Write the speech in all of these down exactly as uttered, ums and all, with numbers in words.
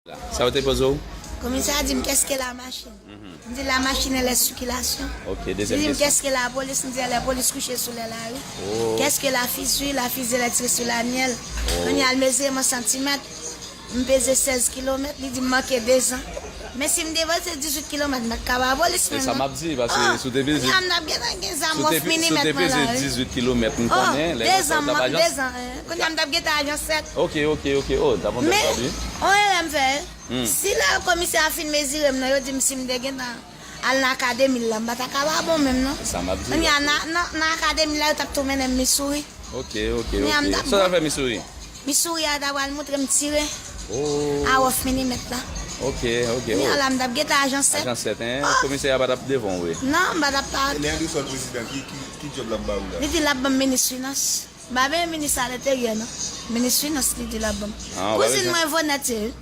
Sa yo te poze w? Komisè a di m, qu'est-ce que la machine? M di, la machine, elle est circulation. Ok, dezyèm kesyon. Li di m, qu'est-ce que la police? M di, elle est police couchée sous les laris. Oh. Qu'est-ce que la fusée? La fusée, elle est tirée sous la nielle. Oh. Kounye a l mezire m an santimèt. M peze sèz kilomèt, li di m manke dezan. Men si m devanse dizuit kilomèt, m pa t ka ba polis menm non. Se sa m ap di, paske si w te peze, kounye a m t ap gentan gen zam wòf minimèt mwen la, wi. Si w te peze dizuit kilomèt, m konnen, lè yo fè w t ap ajan sèt. Kounye a m t ap gentan ajan sèt. Ok, ok, ok. Oh, t ap yon bèl bagay, wi. Men, yon erè m fè, wi. Si lè komisè a fin mezire m nan, yo di m si m te gentan al nan Akademi la, m pa ta ka pa bon menm non. Sa m ap di la. Kounye a nan, nan, nan Akademi la, yo t ap tou mennen m Missouri. Ok, ok, ok. Kounye a m t ap bon. Sa w t al fè Missouri? Missouri a ta pral montre m tire. Oh. A wòf minimèt la. Ok, ok. Kounye a la, m t ap gentan ajan sèt. Ajan sèt, en? Oh. Komisè a pa t ap devan w, wi. Non, m pa t ap pa. E lè André Sol prezidan, ki, ki, ki djòb l ap ba w la? Li di l ap ban m minis finans. M pa benyen minis a lenteryè non. Minis finans li di l ap ban m. Ah, w pa bezwen. Kouzin mwen Vonèt ye wi.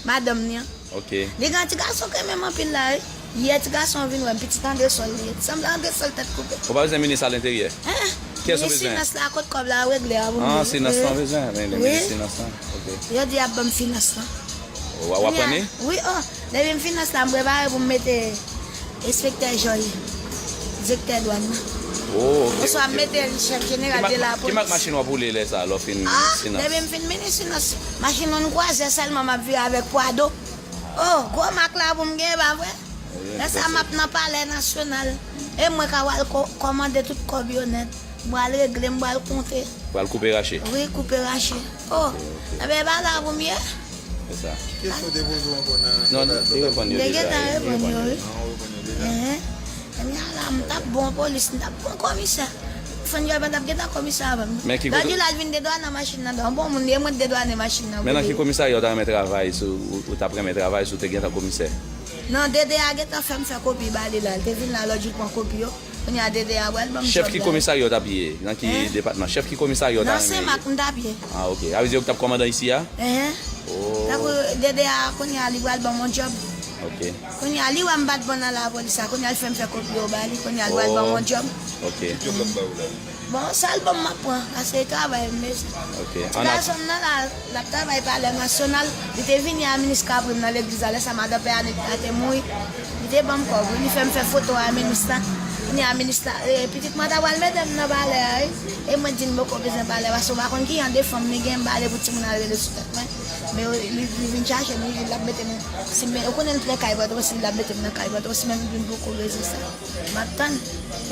Madanm li an. Ok. Li gen yon ti gason k renmen m anpil la wi. Yè ti gason an vin wè m, pitit André Sol li ye. Sanble André Sol tèt koupe. Ou pa bezwen minis a lenteryè? Hein? Kiyès ou bezwen? Minis finans la, kot kòb la regle a pou m. Ah, finans lan bezwen, men li minis finans lan. Ok. Yo di y ap ban m finans lan. W ap pran li? Wi, oh. Depi m finans la, m prepare pou m mete enspektè Jòy, direktè dwàn nan. Oh, ok, ok, ok. Oswa m mete l chèf jeneral de lapolis. Ki mak machin w ap woule lè sa a, lè w fin finans? Ah, depi m fin minis finans, machin yon kwazè sèlman m ap vire avèk Prado. Oh, gwo mak la pou m genyen, pa vre? Lè sa a, m ap nan Palè Nasyonal. E mwen k ap al ko-, kòmande tout kòb yo nèt. M pral regle, m pral konte. Pral koupe rache. Wi, koupe rache. Oh, enben, e pa la pou m ye. Se sa. Kesyon te poze w ankò nan... Non, li reponn yo deja. Li gentan reponn yo, wi. Ah, ou reponn yo deja. Enhen. Kounye a la, m t ap bon polis, m t ap bon komisè. Fann Jòy pa t ap gentan komisè avè m. Men ki kote... Dadjou la vin dedwannen machin nan, dan bon moun, e mwen t dedwannen machin nan. Men nan ki komisarya ou ta renmen travay, si w, ou t ap renmen travay, si w te gentan komisè? Non, D D A gentan fè m fè kopi ba li la. Li te vin la lòt jou pran kopi yo. Kounye a D D A pral ban m djòb la. Chèf ki komisarya w t ap ye? Nan ki depatman? Chèf ki komisarya w ta renmen ye? Nan Senmak m t ap ye. Ah, ok. Sa vle di yo k t ap kòmandan isi a? Enhen. Oh. Tankou D D A kounye a li pral ban m yon djòb. Ok. Kounye a li wè m pa t bon nan lapolis la. Kounye a l fè m fè kopi yo ba li. Kounye a l pral ban m yon djòb. Ok. Ki djòb l ap ba w la? Bon, sèl bon m ap pran, paske e travay m bezwen. Ok. Ti gason m nan la, l ap travay Palè Nasyonal. Li te vini a minis Kapri m nan legliz la, lè sa madan Pè Anita te mouri. Li te ban m kòb, wi, li fè m fè foto a minis la. Kounye a minis la, e, pitit mwen ta pral mete m nan palè a, wi. E mwen di l m poko bezwen palè, paske w pa konn ki jan de fanm li gen, m pa vle pou timoun al rele sou tèt mwen. Men li, li vin chache m, li di l ap mete m, si m, ou konnen m t nan kay Pòtoprens, li di l ap mete m nan kay Pòtoprens, men m di m poko bezwen sa. M ap tann.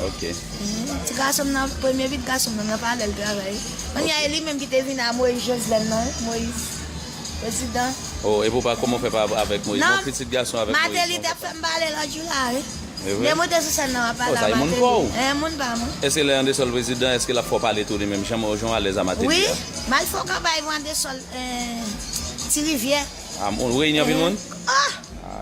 Ok. Mhm. Ti gason m nan, premye pitit gason m nan, nan palè l travay. Kounye a, e li menm ki te vin a Moïse Joslin nan, wi, Moïse, prezidan. Oh, epi w pa, kòman w fè pa avèk Moïse? Non, pitit gason avèk Moïse, Martelly te ap fè m pale lòt jou la, wi. E vre? M te monte sou sèn nan, m ap pale a Martelly. Oh, sa e moun pa w? E, moun pa mwen. Èske lè André Sol prezidan, èske l ap fè w pale tou li menm? Jan w, jan w alèz a Martelly a? Wi, m al fè yon kanpay pou André Sol, e, Ti Rivyè. Ah, ou reyini anpil moun? Ah!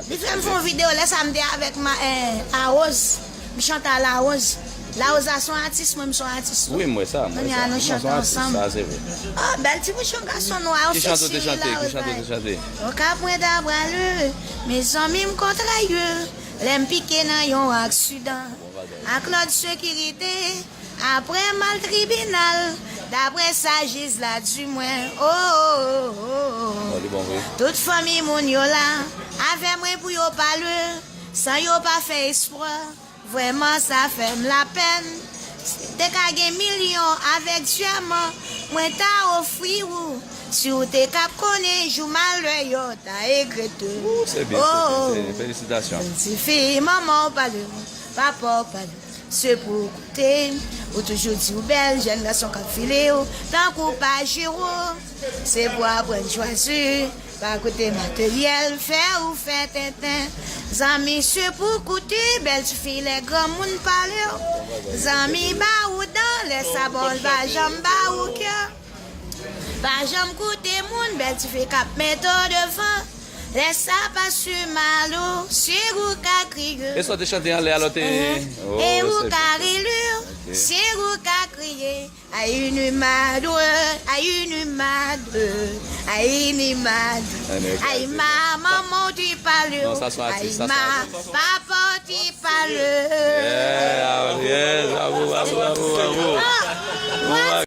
Li fè m fè yon videyo, lè sa m te avèk ma, eh, Arose. M chante a Larose. Larose la se yon atis, mwen m se yon atis tou. Wi, m wè sa, m wè sa. Kounye a nou chante ansanm. Sa se vre. Oh, bèl ti bouchon gason nwa, ou seksi wi, Larose. Ki chante w te chante? Ki chante w te chante? Okap mwen ta prale, mezanmi m kontrarye, lè m pike nan yon aksidan. Bon bagay. Ak lòd sekirite, apre mal tribinal, daprè sa jij la di mwen, oh, oh, oh, oh. Non, li bon vre. Tout fanmi moun yo la, avè mwen pou yo pale, san yo pa fè espwa. Vrèman, sa fè m lapèn. Si te ka gen milyon avèk dyèman, mwen ta ofri ou. Si w te kab konnen jou malè yo, ta regrete. Ou, se byen, se byen, se byen. Felisitasyon. Jèn tifi, manman w pale w, papa w pale w. Se pou w koute, ou toujou di w bèl, jèn gason k ap file w, tankou Pajero. Se pou w aprann chwazi, pa koute materyèl, fè ou fè tenten. Zanmi, se pou w koute, bèl tifi, lè granmoun pale w. Zanmi, ba ou dan, lè sa bon, l pa janm ba ou kè. Pa janm koute moun, bèl tifi k ap mete w devan. Lè sa pa si mal ou, si ou ka kriye. E sa w te chante anlè a lò te... E ou ka rele, si ou ka kriye. Ay, ni madre, ay, ni madre, ay, ni madre. Ay, ma manman w te pale w. Non, sa se yon atis, sa se yon atis. Ay, ma papa w te pale. Yeah, yeah, bravo, bravo, bravo, bravo. Ah,